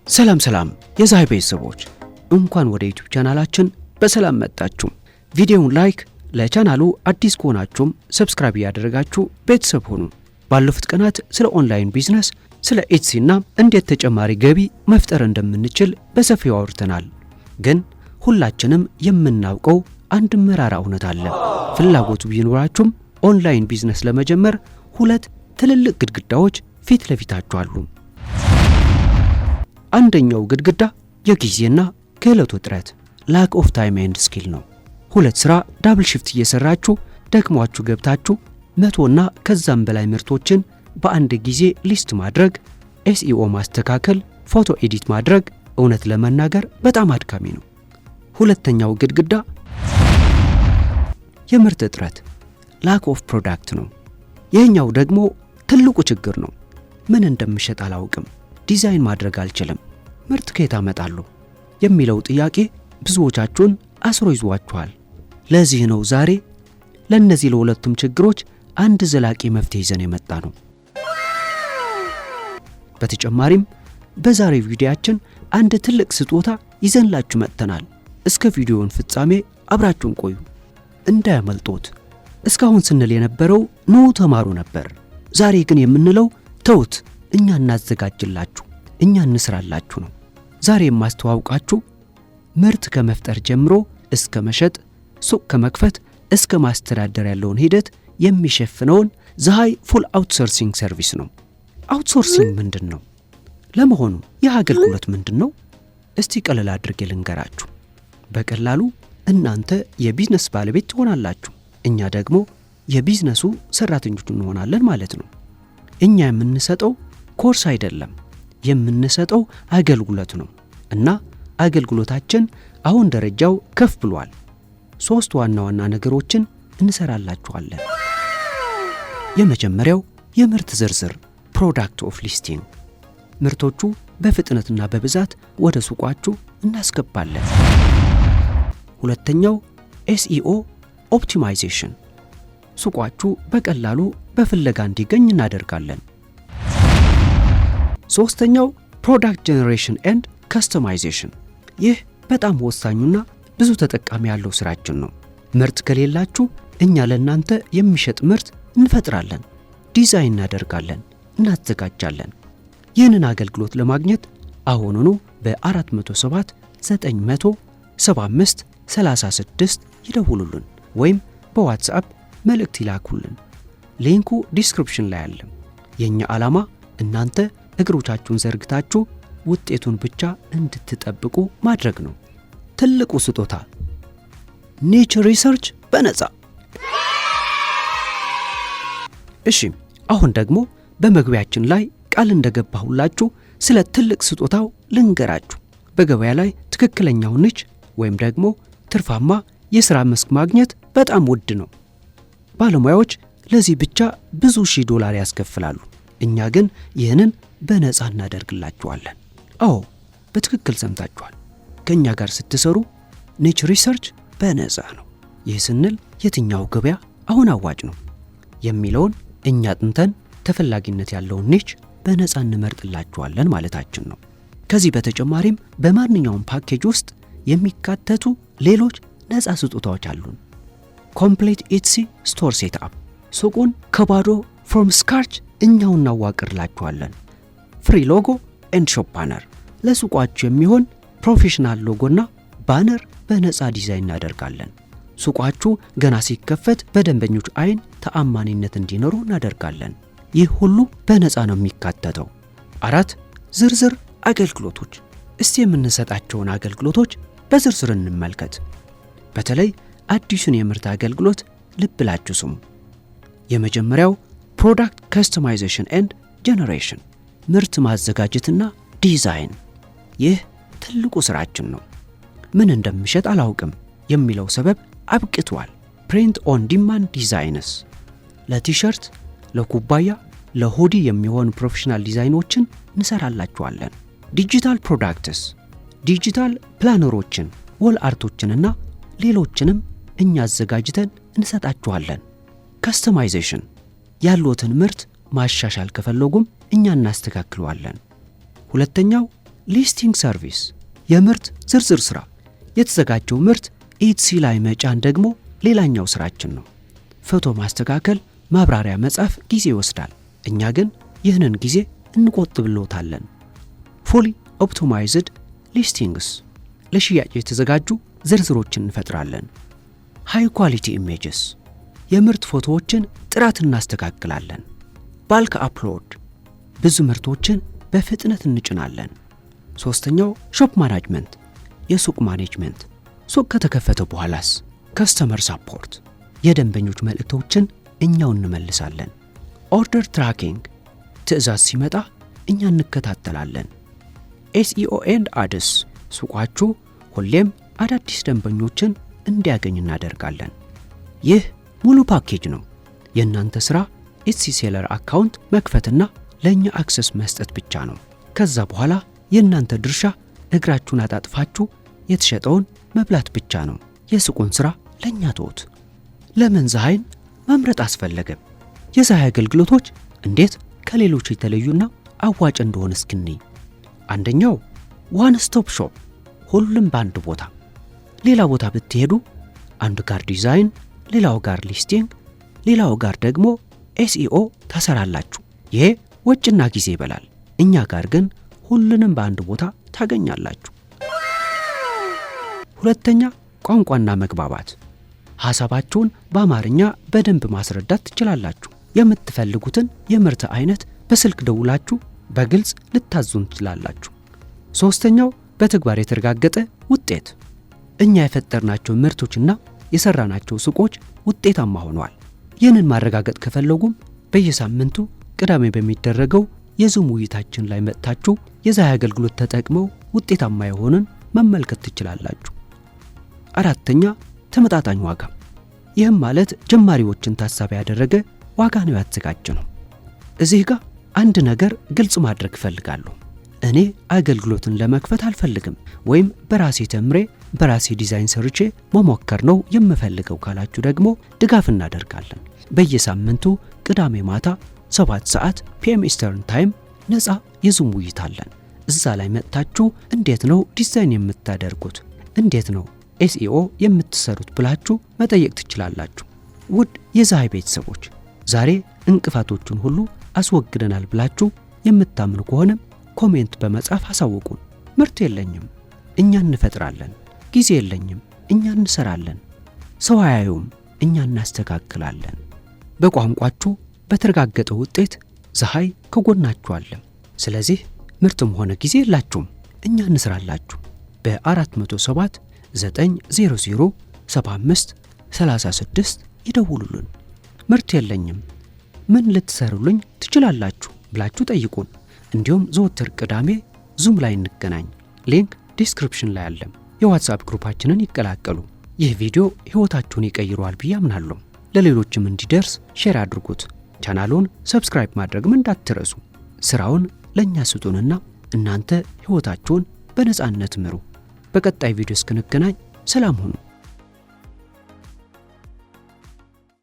ሰላም ሰላም የፀሐይ ቤተሰቦች፣ እንኳን ወደ YouTube ቻናላችን በሰላም መጣችሁ። ቪዲዮውን like፣ ለቻናሉ አዲስ ከሆናችሁም subscribe እያደረጋችሁ ቤተሰብ ሁኑ። ባለፉት ቀናት ስለ online business፣ ስለ Etsy እና እንዴት ተጨማሪ ገቢ መፍጠር እንደምንችል በሰፊው አውርተናል። ግን ሁላችንም የምናውቀው አንድ መራራ እውነት አለ። ፍላጎቱ ቢኖራችሁም online business ለመጀመር ሁለት ትልልቅ ግድግዳዎች ፊት ለፊታችሁ አሉ። አንደኛው ግድግዳ የጊዜና ክህሎት እጥረት፣ lack of time and skill ነው። ሁለት ስራ double shift እየሰራችሁ ደክሟችሁ ገብታችሁ 100ና ከዛም በላይ ምርቶችን በአንድ ጊዜ list ማድረግ፣ SEO ማስተካከል፣ ፎቶ edit ማድረግ እውነት ለመናገር በጣም አድካሚ ነው። ሁለተኛው ግድግዳ የምርት እጥረት፣ lack of product ነው። ይህኛው ደግሞ ትልቁ ችግር ነው። ምን እንደምሸጥ አላውቅም፣ ዲዛይን ማድረግ አልችልም፣ ምርት ከየት አመጣለሁ የሚለው ጥያቄ ብዙዎቻችሁን አስሮ ይዟችኋል። ለዚህ ነው ዛሬ ለእነዚህ ለሁለቱም ችግሮች አንድ ዘላቂ መፍትሄ ይዘን የመጣነው። በተጨማሪም በዛሬው ቪዲዮአችን አንድ ትልቅ ስጦታ ይዘንላችሁ መጥተናል። እስከ ቪዲዮውን ፍጻሜ አብራችሁን ቆዩ፣ እንዳያመልጦት። እስካሁን ስንል የነበረው ኑ ተማሩ ነበር። ዛሬ ግን የምንለው ተውት፣ እኛ እናዘጋጅላችሁ፣ እኛ እንስራላችሁ ነው። ዛሬ የማስተዋውቃችሁ ምርት ከመፍጠር ጀምሮ እስከ መሸጥ፣ ሱቅ ከመክፈት እስከ ማስተዳደር ያለውን ሂደት የሚሸፍነውን ፀሐይ full outsourcing service ነው። Outsourcing ምንድን ነው? ለመሆኑ ይህ አገልግሎት ምንድን ነው? እስቲ ቀለል አድርጌ ልንገራችሁ። በቀላሉ እናንተ የቢዝነስ ባለቤት ትሆናላችሁ፣ እኛ ደግሞ የቢዝነሱ ሰራተኞች እንሆናለን ማለት ነው። እኛ የምንሰጠው ኮርስ አይደለም፣ የምንሰጠው አገልግሎት ነው። እና አገልግሎታችን አሁን ደረጃው ከፍ ብሏል። ሶስት ዋና ዋና ነገሮችን እንሰራላችኋለን። የመጀመሪያው የምርት ዝርዝር፣ product of listing፣ ምርቶቹ በፍጥነትና በብዛት ወደ ሱቋችሁ እናስገባለን። ሁለተኛው SEO optimization፣ ሱቋችሁ በቀላሉ በፍለጋ እንዲገኝ እናደርጋለን። ሶስተኛው product generation and customization፣ ይህ በጣም ወሳኙና ብዙ ተጠቃሚ ያለው ስራችን ነው። ምርት ከሌላችሁ እኛ ለእናንተ የሚሸጥ ምርት እንፈጥራለን፣ ዲዛይን እናደርጋለን፣ እናዘጋጃለን። ይህንን አገልግሎት ለማግኘት አሁኑኑ በ407 975 36 ይደውሉልን ወይም በ WhatsApp መልእክት ይላኩልን። Link ኡ description ላይ አለ። የእኛ ዓላማ እናንተ እግሮቻችሁን ዘርግታችሁ ውጤቱን ብቻ እንድትጠብቁ ማድረግ ነው። ትልቁ ስጦታ niche research በነፃ። እሺ፣ አሁን ደግሞ በመግቢያችን ላይ ቃል እንደገባሁላችሁ ስለ ትልቅ ስጦታው ልንገራችሁ። በገበያ ላይ ትክክለኛውን niche ወይም ደግሞ ትርፋማ የሥራ መስክ ማግኘት በጣም ውድ ነው። ባለሙያዎች ለዚህ ብቻ ብዙ ሺህ ዶላር ያስከፍላሉ። እኛ ግን ይህንን በነፃ እናደርግላችኋለን። አዎ፣ በትክክል ሰምታችኋል። ከእኛ ጋር ስትሰሩ niche research በነፃ ነው። ይህ ስንል የትኛው ገበያ አሁን አዋጭ ነው የሚለውን እኛ አጥንተን ተፈላጊነት ያለውን niche በነፃ እንመርጥላችኋለን ማለታችን ነው። ከዚህ በተጨማሪም በማንኛውም ፓኬጅ ውስጥ የሚካተቱ ሌሎች ነፃ ስጦታዎች አሉን። Complete Etsy store setup፣ ሱቁን ከባዶ from scratch እኛው እናዋቅርላችኋለን። Free logo and shop banner፣ ለሱቋችሁ የሚሆን professional logo ና banner በነፃ ዲዛይን እናደርጋለን። ሱቋችሁ ገና ሲከፈት በደንበኞች አይን ተአማኒነት እንዲኖረው እናደርጋለን። ይህ ሁሉ በነፃ ነው የሚካተተው። አራት ዝርዝር አገልግሎቶች። እስቲ የምንሰጣቸውን አገልግሎቶች በዝርዝር እንመልከት። በተለይ አዲሱን የምርት አገልግሎት ልብ ብላችሁ ስሙ። የመጀመሪያው product customization and generation፣ ምርት ማዘጋጀትና ዲዛይን። ይህ ትልቁ ስራችን ነው። ምን እንደምሸጥ አላውቅም የሚለው ሰበብ አብቅቷል። Print on demand designs፣ ለቲሸርት፣ ለኩባያ፣ ለ hoodie የሚሆኑ professional ዲዛይኖችን እንሰራላችኋለን። Digital products፣ digital planner ኦችን፣ wall art ኦችንና ሌሎችንም እኛ አዘጋጅተን እንሰጣችኋለን። Customization፣ ያሉትን ምርት ማሻሻል ከፈለጉም እኛ እናስተካክለዋለን። ሁለተኛው Listing service፣ የምርት ዝርዝር ሥራ። የተዘጋጀው ምርት Etsy ላይ መጫን ደግሞ ሌላኛው ሥራችን ነው። ፎቶ ማስተካከል፣ ማብራሪያ መጻፍ ጊዜ ይወስዳል። እኛ ግን ይህንን ጊዜ እንቆጥብልዎታለን። Fully optimized listings፣ ለሽያጭ የተዘጋጁ ዝርዝሮችን እንፈጥራለን። High quality images፣ የምርት ፎቶዎችን ጥራት እናስተካክላለን። Bulk upload፣ ብዙ ምርቶችን በፍጥነት እንጭናለን። ሶስተኛው shop management፣ የሱቅ management። ሱቅ ከተከፈተ በኋላስ? Customer support፣ የደንበኞች መልእክቶችን እኛው እንመልሳለን። Order tracking፣ ትዕዛዝ ሲመጣ እኛ እንከታተላለን። SEO and ads፣ ሱቃችሁ ሁሌም አዳዲስ ደንበኞችን እንዲያገኝ እናደርጋለን። ይህ ሙሉ ፓኬጅ ነው። የእናንተ ሥራ Etsy seller account መክፈትና ለእኛ access መስጠት ብቻ ነው። ከዛ በኋላ የእናንተ ድርሻ እግራችሁን አጣጥፋችሁ የተሸጠውን መብላት ብቻ ነው። የሱቁን ሥራ ለእኛ ተዉት። ለምን ፀሐይን መምረጥ አስፈለገ? የፀሐይ አገልግሎቶች እንዴት ከሌሎች የተለዩና አዋጭ እንደሆነ እስኪ እንይ። አንደኛው one stop shop፣ ሁሉም በአንድ ቦታ። ሌላ ቦታ ብትሄዱ አንዱ ጋር ዲዛይን፣ ሌላው ጋር listing፣ ሌላው ጋር ደግሞ SEO ታሰራላችሁ። ይሄ ወጪና ጊዜ ይበላል። እኛ ጋር ግን ሁሉንም በአንድ ቦታ ታገኛላችሁ። ሁለተኛ ቋንቋና መግባባት። ሐሳባችሁን በአማርኛ በደንብ ማስረዳት ትችላላችሁ። የምትፈልጉትን የምርት አይነት በስልክ ደውላችሁ በግልጽ ልታዙን ትችላላችሁ። ሶስተኛው በተግባር የተረጋገጠ ውጤት። እኛ የፈጠርናቸው ምርቶችና የሰራናቸው ሱቆች ውጤታማ ሆነዋል። ይህንን ማረጋገጥ ከፈለጉም በየሳምንቱ ቅዳሜ በሚደረገው የ Zoom ውይይታችን ላይ መጥታችሁ የፀሐይ አገልግሎት ተጠቅመው ውጤታማ የሆንን መመልከት ትችላላችሁ። አራተኛ ተመጣጣኝ ዋጋ። ይህም ማለት ጀማሪዎችን ታሳቢ ያደረገ ዋጋ ነው ያዘጋጀነው። እዚህ ጋር አንድ ነገር ግልጽ ማድረግ እፈልጋለሁ። እኔ አገልግሎትን ለመክፈት አልፈልግም ወይም በራሴ ተምሬ በራሴ ዲዛይን ሰርቼ መሞከር ነው የምፈልገው ካላችሁ ደግሞ ድጋፍ እናደርጋለን። በየሳምንቱ ቅዳሜ ማታ 7 ሰዓት PM Eastern Time ነፃ የ Zoom ውይይት አለን። እዛ ላይ መጥታችሁ እንዴት ነው ዲዛይን የምታደርጉት፣ እንዴት ነው SEO የምትሰሩት ብላችሁ መጠየቅ ትችላላችሁ። ውድ የፀሐይ ቤተሰቦች፣ ዛሬ እንቅፋቶቹን ሁሉ አስወግደናል ብላችሁ የምታምኑ ከሆነ comment በመጻፍ አሳውቁን። ምርት የለኝም፣ እኛ እንፈጥራለን። ጊዜ የለኝም፣ እኛ እንሰራለን። ሰው አያዩም፣ እኛ እናስተካክላለን። በቋንቋችሁ በተረጋገጠ ውጤት ፀሐይ ከጎናችሁ አለ። ስለዚህ ምርትም ሆነ ጊዜ የላችሁም፣ እኛ እንስራላችሁ። በ407 900 75 36 ይደውሉልን። ምርት የለኝም፣ ምን ልትሰሩልኝ ትችላላችሁ ብላችሁ ጠይቁን። እንዲሁም ዘወትር ቅዳሜ Zoom ላይ እንገናኝ። Link description ላይ አለ። የ WhatsApp group ኣችንን ይቀላቀሉ። ይህ ቪዲዮ ሕይወታችሁን ይቀይረዋል ብዬ አምናለሁ። ለሌሎችም እንዲደርስ share አድርጉት። ቻናሉን subscribe ማድረግም እንዳትረሱ። ስራውን ለእኛ ስጡንና እናንተ ሕይወታችሁን በነፃነት ምሩ። በቀጣይ ቪዲዮ እስክንገናኝ ሰላም ሁኑ።